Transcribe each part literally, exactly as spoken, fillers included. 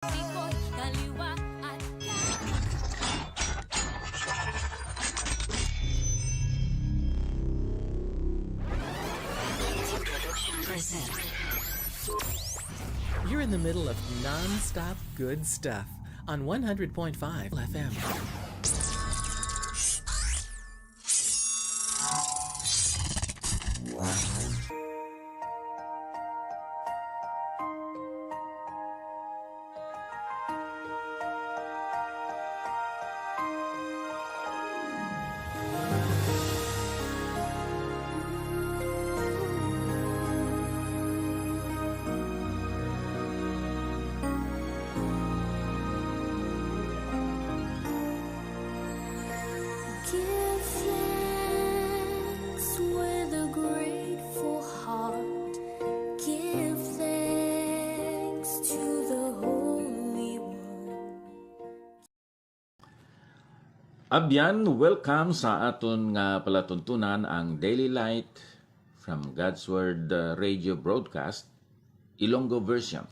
Likod, kaliwa, at You're in the middle of non-stop good stuff on one hundred point five F M. Give thanks with a grateful heart. Give thanks to the Holy One. Abyan, welcome sa aton nga palatuntunan, ang Daily Light from God's Word uh, Radio Broadcast, Ilonggo version.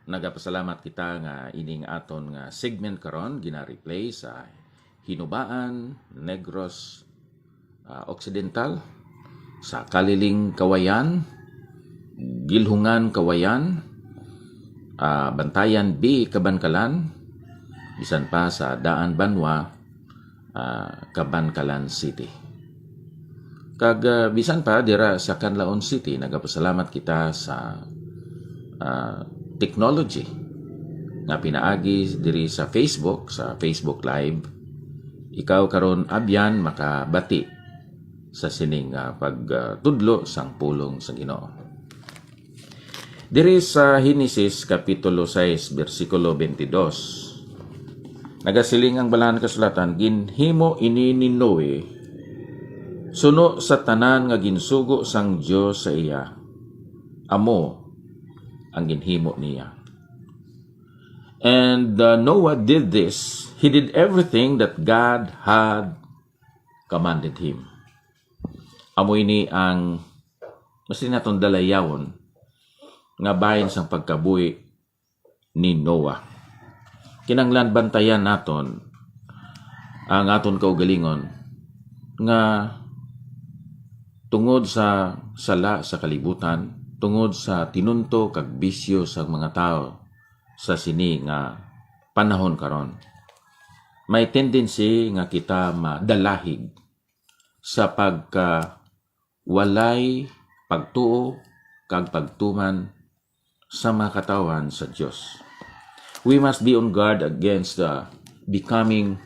Nagapasalamat kita nga ining aton nga segment karon gina-replay sa Hinubaan, Negros uh, Occidental, sa Kaliling Kawayan, Gilhungan Kawayan, uh, Bantayan B Kabankalan, bisan pa sa Daan Banwa, uh, Kabankalan City. Kag uh, bisan pa dira sa Canlaon City, nagapasalamat kita sa uh, technology nga pinaagi diri sa Facebook, sa Facebook Live. Ikaw karon abyan makabati sa sining uh, pagtudlo sang pulong sa Ginoo. Diri sa Henesis Kapitulo sais, bersikulo twenty-dos, nagasiling ang Balaan Kasulatan, "Ginhimo ini ni Noe suno sa tanan nga ginsugo sang Dios sa iya, amo ang ginhimo niya." And uh, Noah did this. He did everything that God had commanded him. Amo ini ang, mas naton dalayawon nga bahin sang pagkabuhi ni Noah. Kinahanglan bantayan naton ang aton kaugalingon nga tungod sa sala sa kalibutan, tungod sa tinunto kag bisyo sang mga tawo sa sini nga panahon karon, may tendency nga kita madalahig sa pagka walay pagtuo kag pagtuman sa mga katawhan sa Dios. We must be on guard against uh, becoming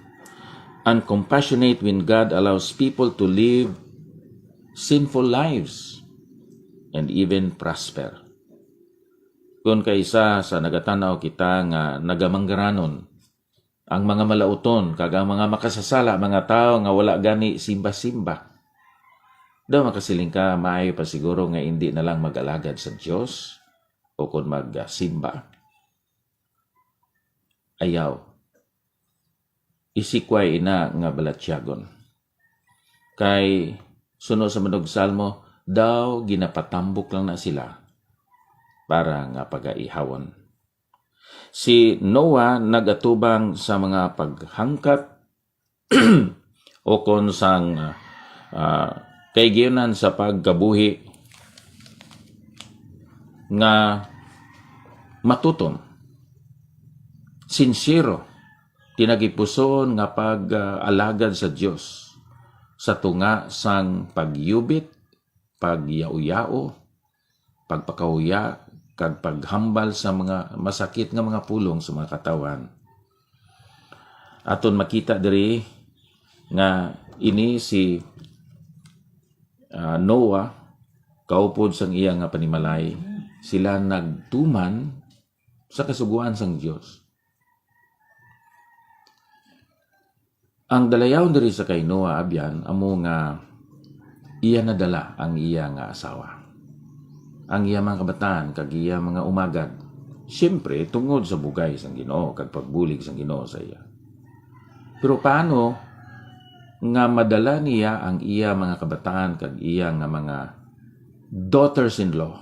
uncompassionate when God allows people to live sinful lives and even prosper. Kung kaisa sa nagatan-aw kita nga nagamanggaranon, ang mga malauton kag ang mga makasasala, mga tawo nga wala gani simba-simba. Daw makasiling ka, maayo pa siguro nga indi na lang mag-alagad sa Dios o kon magsimba. Ayaw. Isikway ina nga balatyagon. Kay suno sa manugsalmo, daw ginapatambok lang na sila para nga pagaihawon. Si Noah nagatubang sa mga paghangkat o kon sang uh, kaigiunan sa pagkabuhi nga matutom, sinsero, tinagipuson nga pag-alagad sa Dios sa tunga sang pagyubit, pagyao-yao, pagpakahuya, kag paghambal sa mga masakit nga mga pulong sa mga katawhan. Aton makita diri nga ini si uh, Noah, kaupod sang iya nga panimalay, sila nagtuman sa kasugoan sang Dios. Ang dalayawon diri sa kay Noah abyan amo nga iya nadala ang iya nga asawa, ang iya mga kabataan kag iya mga umagad, siyempre tungod sa bugay sang Ginoo kag pagbulig sang Ginoo sa iya. Pero paano nga madala niya ang iya mga kabataan kag iya nga mga daughters-in-law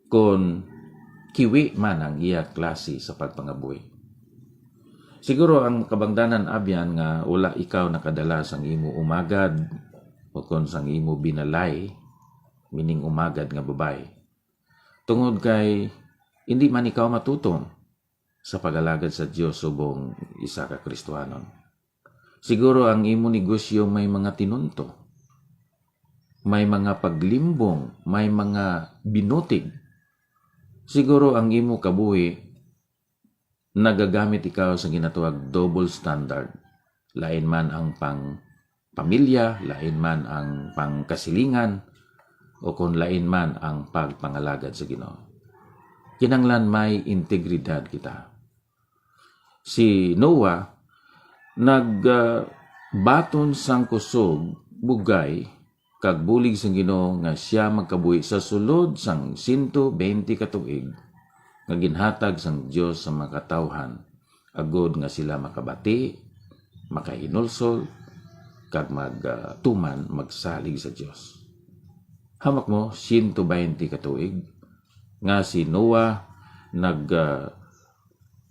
kon kiwi man ang iya klase sa pagpangabuhi. Siguro ang kabangdanan abyan nga wala ikaw nakadala sang imo umagad o kon sang imo binalay, meaning umagad nga babayi. Tungod kay hindi man ikaw matutom sa pag-alagad sa Dios subong isa ka Kristianon. Siguro ang imo negosyo may mga tinunto, may mga paglimbong, may mga binutig. Siguro ang imo kabuhi nagagamit ikaw sa ginatawag double standard. Lain man ang pang pamilya, lain man ang pangkasilingan, o kon lain man ang pagpangalagad sa Ginoo. Kinahanglan may integridad kita. Si Noah nag, ah, baton sang kusog, bugay, kag bulig sang Ginoo nga sia magkabuhi sa sulod sang sento bente ka tuig nga ginhatag sang Dios sa mga katawhan, agod nga sila makabati, makahinulsol, kag mag, ah, tuman magsalig sa Dios. Hamak mo, sento bente ka tuig nga si Noah nag, ah,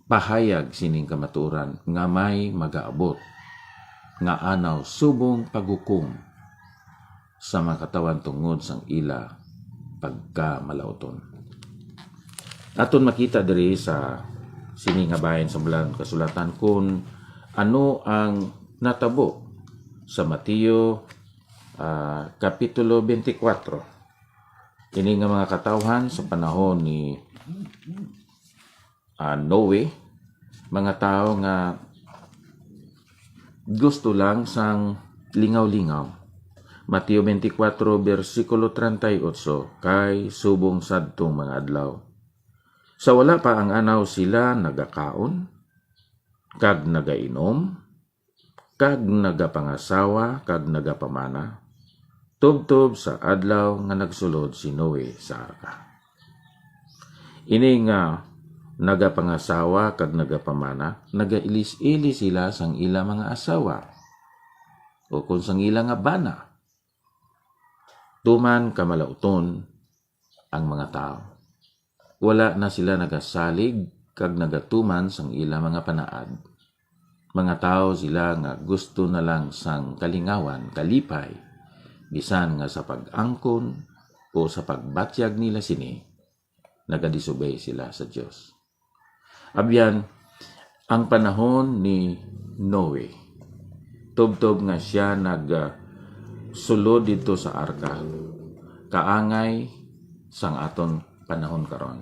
pahayag sining kamatuoran nga may magaabot nga anaw subong paghukom sa mga katawhan tungod sang ila pagkamalauton. Aton makita diri sa sini nga bahin sa Balaang Kasulatan kung ano ang natabo sa Mateo, ah, Kapitulo twenty-four. Ini nga mga katawhan sa panahon ni, ah, Noe, mga tawo nga gusto lang sang lingaw-lingaw. Mateo twenty-four, bersikulo treinta y ocho, kay subong sadtong mga adlaw, sa wala pa ang anaw sila nagakaon, kag nagainom, kag nagapangasawa, kag nagapamana, tubtob sa adlaw nga nagsulod si Noe sa arka. Ini nga nagapangasawa kag nagapamana, nagailis-ilis sila sang ila mga asawa, o kon sang ila nga bana. Tuman kamalauton ang mga tawo. Wala na sila nagasalig kag nagatuman sang ila mga panaad. Mga tawo sila nga gusto na lang sang kalingawan, kalipay, bisan nga sa pag-angkon o sa pagbatyag nila sini, nagadisubay sila sa Dios. Abyan, ang panahon ni Noe, tubtob nga sia nag, ah, sulod didto sa arka, kaangay sang aton panahon karon.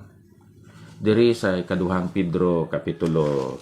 Diri sa ikaduhang Pedro Kapitulo